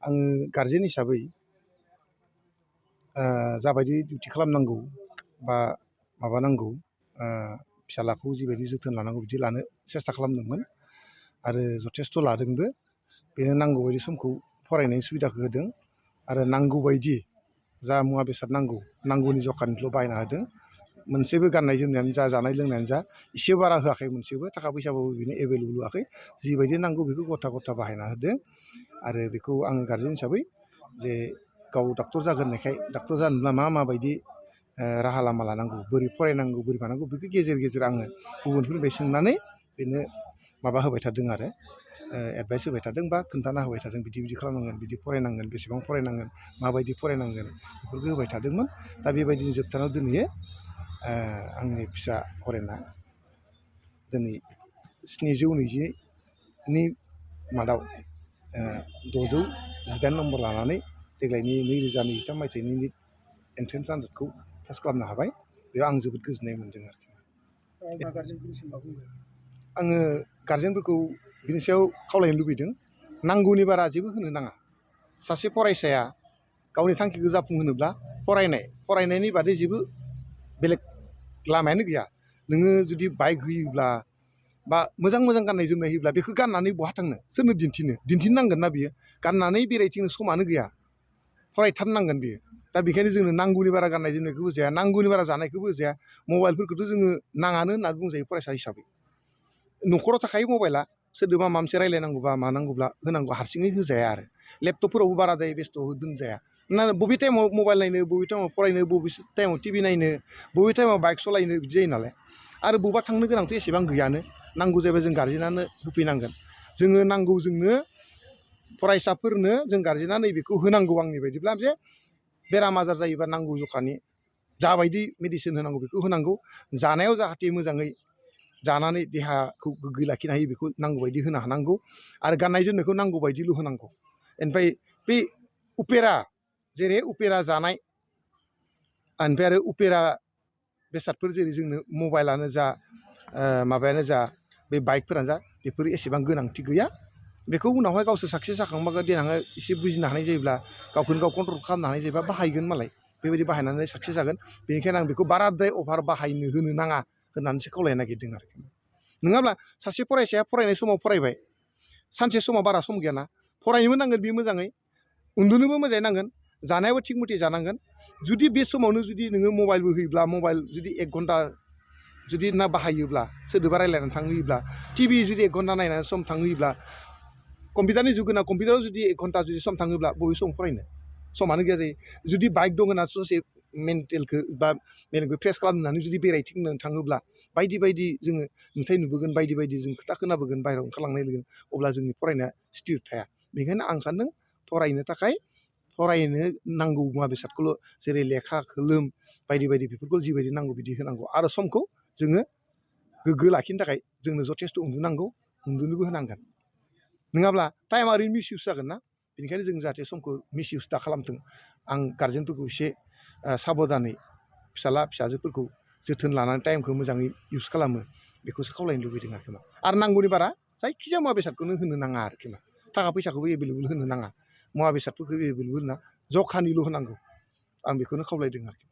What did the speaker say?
आङो गारजेन हिसाबै जाबायदि डिउटि खालामनांगौ बा माबानांगौ फिसालाखौ जिबायदि जोथोन लानांगौ बिदि लानो सेस्था खालामदोंमोन आरो जथेस्थ' लादोंबो। बेनो नांगौ बायदि समखौ फरायनायनि सुबिदाखौ होदों आरो नांगौ बायदि जा मुवा बेसाद नांगौनि जखानिल' बायना होदों। मोनसेबो गाननाय जोमनायानो जा जानाय लोंनायानो जा एसे बारा होआखै, मोनसेबो थाखा फैसाबाबो बेनो एभेलेबल होआखै। जिबायदि नांगौ बेखौ गथा गथा बाहायना होदों आरो बेखौ आङो गारजेन हिसाबै जे गाव डक्टर जागोननायखाय डक्टर जानोब्ला माबायदि राहा लामा लानांगौ, बोरै फरायनांगौ, बोरै मानांगौ, बेखौ गेजेर गेजेर आङो गुबुनफोरनिफ्राय सोंनानै बेनो माबा होबाय थादों आरो एडभाइस होबाय थादों बा खोन्थाना होबाय थादों। बिदि खालामनांगोन, बिदि फरायनांगोन, बेसेबां फरायनांगोन, माबायदि फरायनांगोन, बेफोरखौ होबाय थादोंमोन। दा बेबायदिनो जोबथारनायाव दिनै आंनि फिसा हरेना दिनै 720नि मादाव 618 नम्बर लानानै देग्लायनि 2023 मायथाइनि निट एन्ट्रेन्स आनजादखौ पास खालामनो हाबाय। बेयाव आं जोबोद गोजोननाय मोन्दों आरोखि। आङो गारजेनफोरखौ बिनि सायाव खावलायनो लुबैदों, नांगौनि बारा जेबो होनो नाङा। सासे फरायसाया गावनि थांखिखौ जाफुंहोनोब्ला फरायनायनि बादै जेबो बेलेग लामायानो गैया। नोङो जुदि बाइक होयोब्ला बा मोजां गाननाय जोमनाय होयोब्ला बेखौ गाननानै बहा थांनो, सोरनो दिन्थिनांगोन ना बियो। गाननानै बेरायथिंनो समानो गैया, फरायथारनांगोन बियो। दा बेखायनो जोंनो नांगौनि बारा गाननाय जोमनायखौबो होजाया, नांगौनि बारा जानायखौबो होजाया। मबाइलफोरखौथ' जोङो नाङानो होननानै बुंजायो फरायसा हिसाबै। न'खराव थाखायो मबाइला, सोरदोबा माबा मोनसे रायलायनांगौबा मानांगौब्ला होनांगौ, हारसिङै होजाया आरो लेपटपफोरावबो बाराद्राय बेस्थ' दोनजाया। बबे टाइमाव मबाइल नायनो, बबे टाइमाव फरायनो, बबे टाइमाव टिभि नायनो, बबे टाइमाव बाइक सालायनो, बिदि जायो नालाय। आरो बबेबा थांनो गोनांथ' एसेबां गैयानो। नांगौ जायोबा जों गारजेनानो होफैनांगोन। जोङो नांगौ, जोंनो फरायसाफोरनो जों गारजेना नैबेखौ होनांगौ। आंनि बायदिब्ला जे बेराम आजार जायोबा नांगौ जखानि जाबायदि मेडिसिन होनांगौ बेखौ होनांगौ। जानायाव जाहाथे मोजाङै जानानै देहाखौ गोग्गो लाखिनो हायो बेखौ नांगौ बायदि होनो हानांगौ आरो गाननाय जोमनायखौ नांगौ बायदिल' होनांगौ। ओमफ्राय बे जेरै उपेरा जानाय, ओमफ्राय आरो उपेरा बेसादफोर जेरै जोंनो मबाइलानो जा माबायानो जा, बे बाइकफोरानो जा, बेफोर एसेबां गोनांथि गैया। बेखौ उनावहाय गावसोर साक्सेस जाखांबा देनांहाय एसे बुजिनो हानाय जायोब्ला, गावखौनो गाव कन्ट्रल खालामनो हानाय जायोबा बाहायगोन मालाय। बेबायदि बाहायनानै साक्सेस जागोन। बेनिखायनो आं बेखौ बाराद्राय अभार बाहायनो होनो नाङा होननानैसो खावलायनो नागिरदों आरोखि। नङाब्ला सासे फरायसाया फरायनाय समाव फरायबाय, सानसे समाव बारा सम गैयाना, फरायनोबो नांगोन बियो मोजाङै, उन्दुनोबो मोजाङै नांगोन, जानायाबो थिग मथे जानांगोन। जुदि बे समावनो जुदि नोङो मबाइलबो होयोब्ला, मबाइल जुदि 1 घन्टा जुदि बाहायोब्ला, सोरदोबा रायलायनानै थांहोयोब्ला, टिभि जुदि 1 घन्टा नायनानै सम थांहोयोब्ला, कम्पिउटारनि जुग होना कम्पिउटाराव जुदि 1 घन्टा जुदि सम थाङोब्ला बबे समाव फरायनो, समानो गैया जायो। जुदि बाइक दं होनना ससे मेन्टेलखौ बा मेलेमखौ फ्रेस खालामनानै जुदि बेरायथिंनो थाङोब्ला बायदि जोङो नुथाय नुबोगोन, बायदि जों खोथा खोनाबोगोन, बाहेरायाव ओंखारलांनाय लोगो अब्ला जोंनि फरायनाया स्थिर थाया। बेनिखायनो आं सानदों फरायनो थाखाय फरायनो नांगौ मुवा बेसादखौल', जेरै लेखा खोलोम बायदि बेफोरखौ जिबायदि नांगौ बिदि होनांगौ। आरो समखौ जोङो गोग्गो लाखिनो थाखाय जोंनो जथेस्थ' उन्दुनांगौ, उन्दुनोबो होनांगोन। नङाब्ला टाइमा ओरैनो मिसइउस जागोन ना। बेनिखायनो जों जाहाथे समखौ मिसइउस दा खालामथों, आं गारजेनफोरखौ एसे साबधानै फिसाला फिसाजोफोरखौ जोथोन लानानै टाइमखौ मोजाङै इउस खालामो, बेखौसो खावलायनो लुबैदों आरोखि मा। आरो नांगौनि बारा जायखिजाया मुवा बेसादखौनो होनो नाङा आरोखि मा। थाखा फैसाखौबो एभेलेबल होनो नाङा, मुवा बेसादफोरखौ एभेलेबल होना जखानिल' होनांगौ। आं बेखौनो खावलायदों आरोखि।